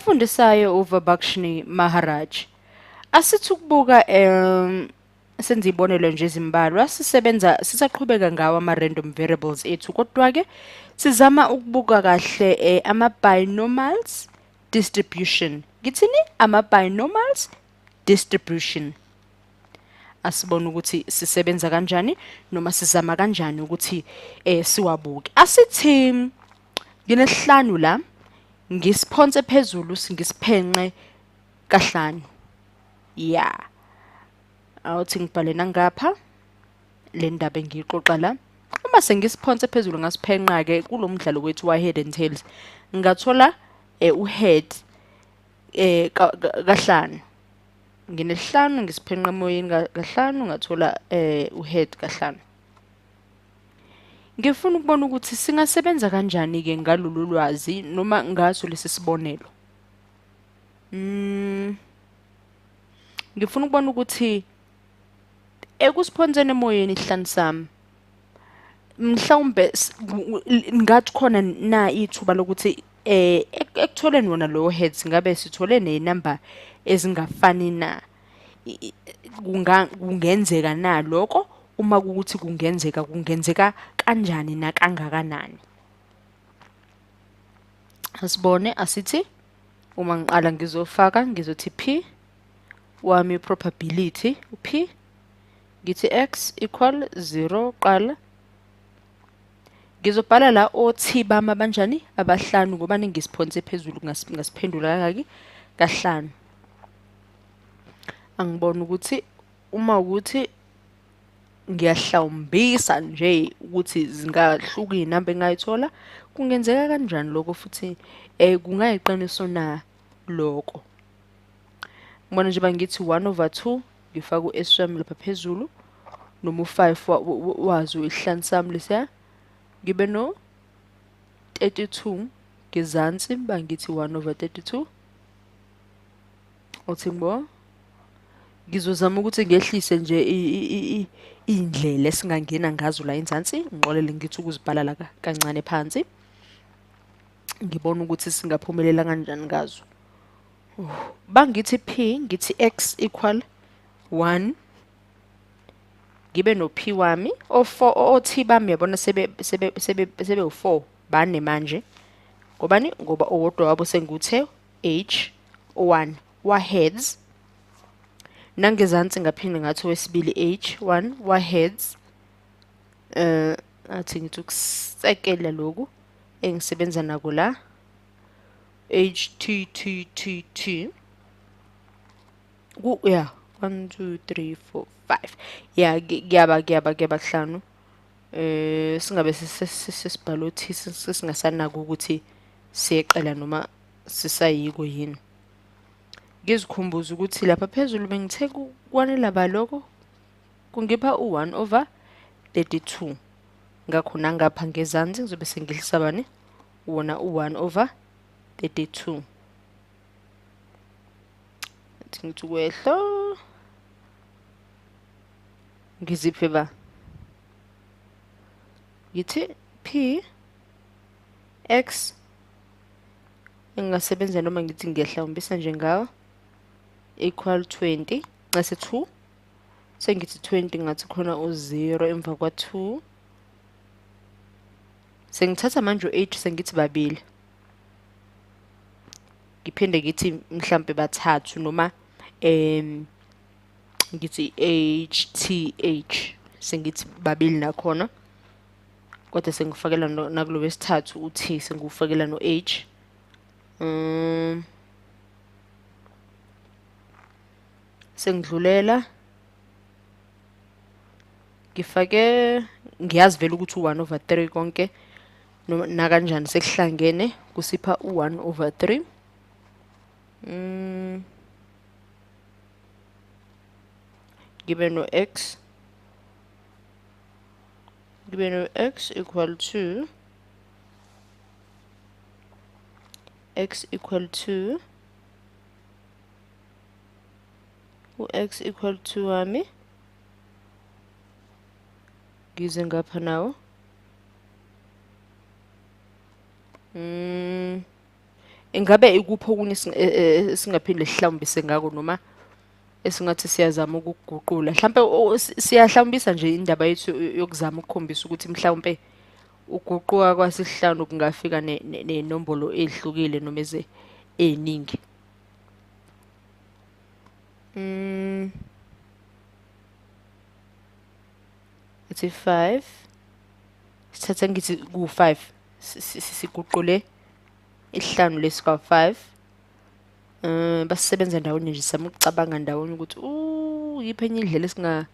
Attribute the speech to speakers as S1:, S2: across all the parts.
S1: Ofundisayo uVabakshni Maharaj. Asithi ukubuka senze izibonelo nje ezimbalwa sisebenza sisaqhubeka ngawo ama-random variables ethu, kodwa-ke sizama ukubuka kahle ama-binomials distribution. Ngithini? Ama-binomials distribution. Asibone ukuthi sisebenza kanjani noma sizama kanjani ukuthi siwabuke. Asithi nginesihlanu la, ngisiphonse phezulu ngisiphenqe kahlanu. Ya. Awuthi ngibhale nangapha le ndaba engiyixoxa la. Uma sengisiphonse phezulu ngasiphenqa-ke kulo mdlalo wethu wa-head and tails, ngathola u-head kahlanu. Nginesihlanu ngisiphenqa emoyeni kahlanu, ngathola u-head kahlanu. Ngifuna ukubona ukuthi singasebenza kanjani-ke ngalolu lwazi noma ngaso lesi sibonelo. Ngifuna ukubona ukuthi ekusiphonseni emoyeni isihlanu sami, mhlawumbe ngathi khona na ithuba lokuthi ekutholeni wona lowo heads ngabe sithole nezinamba ezingafani na? Kungenzeka na lokho? Uma kuwukuthi kungenzeka, kungenzeka kanjani na kangakanani? Asibone, asithi uma ngiqala ngizofaka ngizothi P wami probability P, ngithi x equal 0 qala. Ngizobhala la o-T bami abanjani? Abahlanu, ngoba ningisiphonse phezulu ngasiphendula kangaki? Kahlanu. Angibone ukuthi uma ukuthi ngiyahlawumbisa nje ukuthi zingahluka iy'namba engingayithola, kungenzeka kanjani lokho futhi kungayiqiniso na lokho? Ngibona nje bangithi 1 over 2 ngifaka u-S wami lapha phezulu noma u-5 wazo isihlanu sami lesiya, ngibe no 32 ngezansi, bangithi 1 over 32. Uthi ngibo ngizozama ukuthi ngehlise nje iy'ndlela esingangena ngazo la enzansi, ngixolele ngithi ukuzibhala la kancane phansi, ngibone ukuthi singaphumelela kanjani ngazo. Bangithi P, ngithi X equal 1, ngibe no P wami, o-4, o-T bami yabona sebe u-4, bane manje. Ngobani? Ngoba owodwa wabo senguthe H 1 wa heads. Nangezansi ngaphinde ngathi owesibili H 1 wa heads. Athi ngithi ukusekela lokhu engisebenza nako la. H T T T T. Ku, yeah, 1 2 3 4 5. Yeah, kuyaba kuhlanu. Singabe sesibhalo T, sesingasanaki ukuthi siyeqela noma sisayiko yini. Ngizikhumbuze ukuthi lapha phezulu bengithe kwanela ba lokho kungipha u-1 over 32. Ngakho nangapha ngezansi ngizobe sengihlisa bani? Wona u-1 over 32. Athi ngithi ukwehla. Ngiziphe ba? Ngithi P X engingasebenza noma ngithi ngiyahlawumbisa nje ngawo equal 20 ngase 2, sengithi 20 ngathi khona u-0 emva kwa 2. Sengithatha manje u-8 sengithi babili, ngiphinde ngithi mhlambe bathathu noma ngithi H T H sengithi babili nakhona, kodwa sengifakela nakulo wesithathu u-T sengiwufakela no-H. Sengidlulela ngifake, ngiyazi vele ukuthi u-1 over 3 konke nakanjani sekuhlangene kusipha u-1 over 3. Ngibe no X, ngibe no X equal to X equal to u-X equal to wami, ngize ngapha nawo. Ingabe ikuphi okunye esingaphinde sihlawumbise ngako noma esingathi siyazama ukuguqula? Mhlampe siyahlawumbisa nje indaba yethu yokuzama ukukhombisa ukuthi mhlawumpe uguquka kwasihlanu kungafika ney'nombolo ey'hlukile noma ey'ningi. Ithi 5, sithathe ngithi ku-5, siguqule isihlanu lesi kwa-5. Basisebenza ndawonye nje, sizama ukucabanga ndawonye ukuthi yiphi enye indlela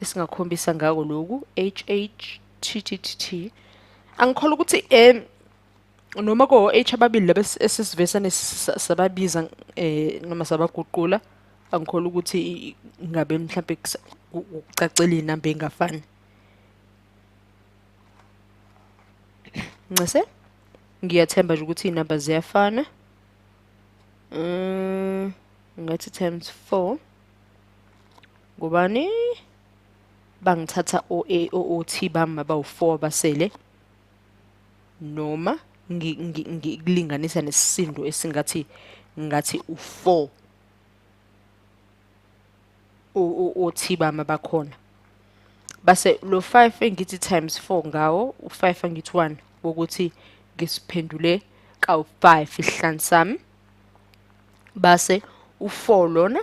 S1: esingakhombisa ngako lokhu. H, H, T, T, T, T. Angikholwa ukuthi noma ko H ababili laba esesivesane sababiza noma sabaguqula, angikholwa ukuthi ngabe mhlampe kucacile inamba engafani. Ncese ngiyathemba nje ukuthi iy'namba ziyafana. Ngathi times 4 ngobani bangithatha o A o O T bami abawu-4 basele, noma ngikulinganisa nesisindo esingathi ngathi u-4 o T bami abakhona. Base lo 5 engithi times 4 ngawo, u5 angithi 1 wokuthi ngisiphendule kawu-5 isihlanu sami. Base u4 lona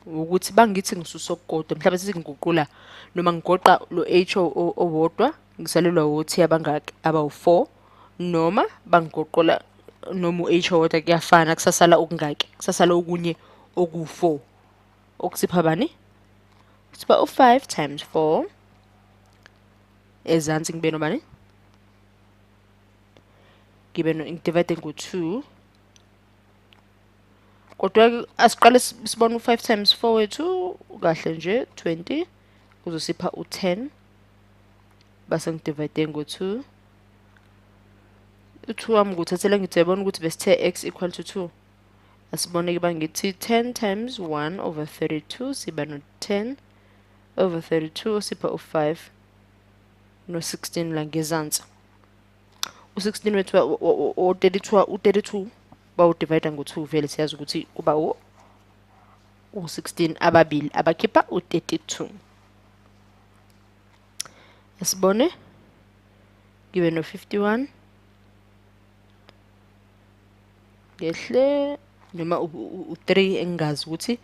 S1: ukuthi bangithi ngisusa okukodwa, mhlawumbe sithi ngiguqula noma ngigoqa lo H owodwa ngisalelwa u-T abangaki, abawu-4, noma bangigoqola noma u-H owodwa kuyafana, kusasala okungaki, kusasala okunye oku-4 okusipha bani? Kusipha u-5 times 4. Ezansi ngibe nobani? Ngibe no divide ngo-2. Kodwa asiqale sibone u-5 times 4 wethu kahle nje 20 kuzosipha u-10, base ngidivide ngo-2. U-2 wami nguthathela ngithi uyabona ukuthi besithe x equal to 2. Asibone ke bangithi 10 times 1 over 32 siba no-10 over 32 sipha u-5 no-16 la ngezansi. U-16 wethu o-32, u-32 bawudivide ngo-2, vele siyazi ukuthi kuba u-16 ababili abakhipha u-32. Asibone ngibe no-51 ngehle noma u-3 engingazi ukuthi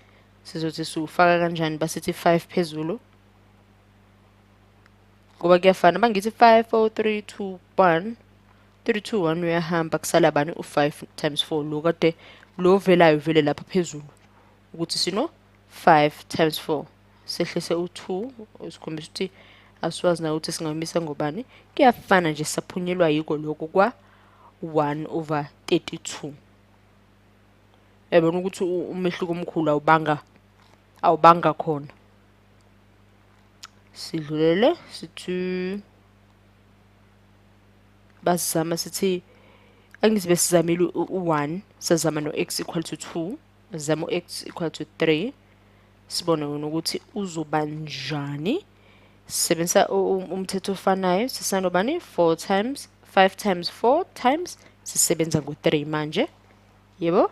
S1: sizothi siwufaka kanjani, basithi 5 phezulu ngoba kuyafana. Bangithi 5 4 3 2 1 3 2 1 uyahamba, kusala bani? U-5 times 4 lo kade lo velayo vele lapha phezulu ukuthi sino 5 times 4, sehlise u-2 usikhombisa ukuthi asiwazi na ukuthi singamisa ngobani. Kuyafana nje, saphunyelwa yiko lokho kwa 1 over 32. Uyabona ukuthi umehluko omkhulu awubanga khona. Sidlulele sithi basizama sithi angithi besizamile u-1, sazama no-x equal to 2, sizama u-x equal to 3, sibone wona ukuthi uzoba njani. Sisebenzisa umthetho ofanayo, sisanobani? 4 times 5 times 4 times, sisebenza ngo-3 manje, yebo,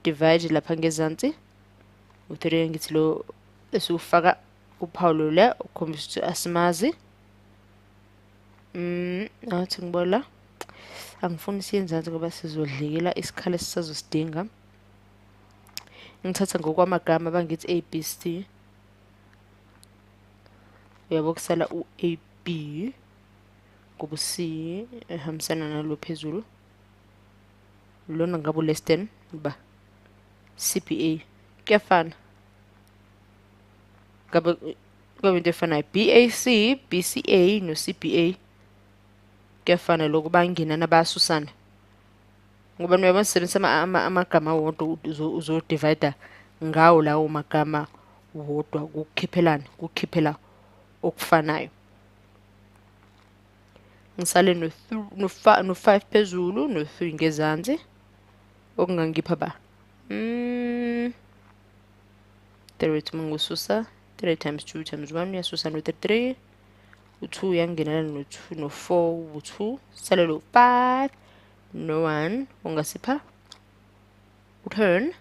S1: divide lapha ngezansi u-3, ngithi lo esiwufaka uphawu lo ukukhombisa ukuthi asimazi. Athi ngibola angifuni siyenzansi ngoba sizodlikela isikhala esisazosidinga. Ngithatha ngokwamagama bangithi A B C, uyabo kusala u-A B ngoba C ehambisana nalo phezulu, lona ngabe less than ba C B A kuyafana, ngabe kube into efanayo. B A C, B C A no C B A kuyafana lokho, bangenana bayasusana ngoba noma sisebenzisa amagama wodwa uzodivide ngawo lawo magama wodwa kukhiphelana, kukhiphela okufanayo. Ngisale no-5 phezulu no-3 ngezansi, okungangipha ba 3 uma ngisusa 3 times 2 times 1 uyasusa no-33, u-2 uyangenela no-2 no-4 u-2, sale lo 5 no-1 ungasipha u-10.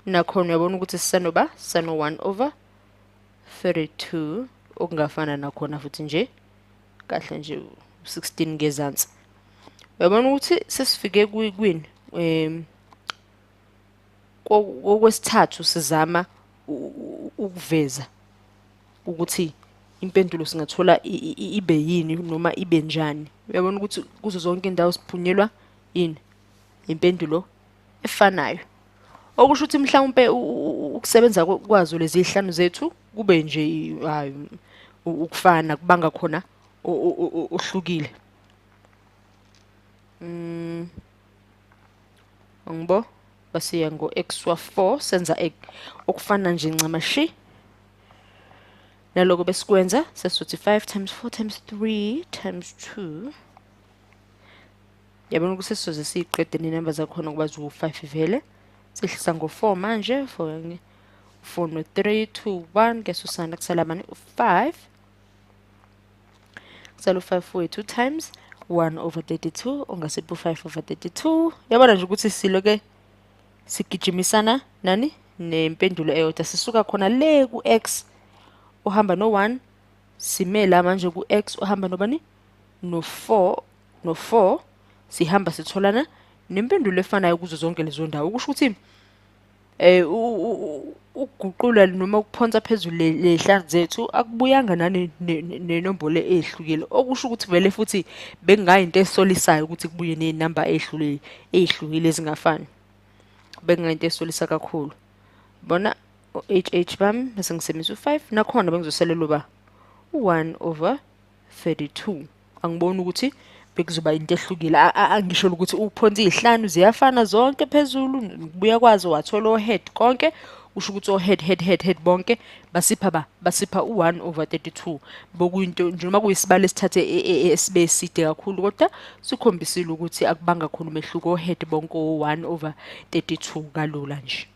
S1: Nakhona uyabona ukuthi sisanoba sisano-1 over 32, okungafana nakhona futhi nje kahle nje u-16 ngezansi. Uyabona ukuthi sesifike kwini kokwesithathu, sizama ukuveza ukuthi impendulo singathola ibe yini noma ibe njani. Uyabona ukuthi kuzo zonke indawo siphunyelwa yini impendulo efanayo, okusho ukuthi mhlawumpe ukusebenza kwazo lezi iy'hlanu zethu kube nje hayi ukufana, kubanga khona ohlukile. Angibo basiya ngo-x wa-4, senza okufana nje ncamashi naloko besikwenza. Sesizothi 5 times 4 times 3 times 2. Yabona ukuthi sesizoze siyiqede nenamba zakhona kuba ziwu-5 vele. Sehlisa ngo-4 manje, 4 4 no 3 2 1, kuyasusana, kusala mani u-5, kusala u-5 wethu times 1 over 32, ungasipha u-5 over 32. Yabona nje ukuthi siloke sigijimisana nani nempendulo eyodwa. Sisuka khona le ku-x uhamba no-1, sime la manje ku-x uhamba nobani, no-4, no-4, sihamba sitholana nempendulo efanayo kuzo zonke lezo ndawo. Kusho ukuthi ukuguqula noma ukuphonsa phezulu ley'hlanu zethu akubuyanga nani nenombolo ehlukile, okusho ukuthi vele futhi bekungayinto esolisayo ukuthi kubuye ney'namba ey'hlukile ezingafani, bekungayinto esolisa kakhulu. Bona o-H H bami, bese ngisebenzisa u-5, nakhona bengizosalelwa ba u-1 over 32. Angiboni ukuthi bekuzoba into ehlukile. Angisho ukuthi uphonsa iy'hlanu ziyafana zonke phezulu, kubuya kwazo wathola o-head konke, kusho ukuthi o-head head head head bonke basipha ba basipha u-1 over 32. Bokuyinto nje noma kuyisibalo esithathe esibe eside kakhulu, kodwa sikhombisile ukuthi akubanga khona umehluko, o-head bonke o-1 over 32 kalula nje.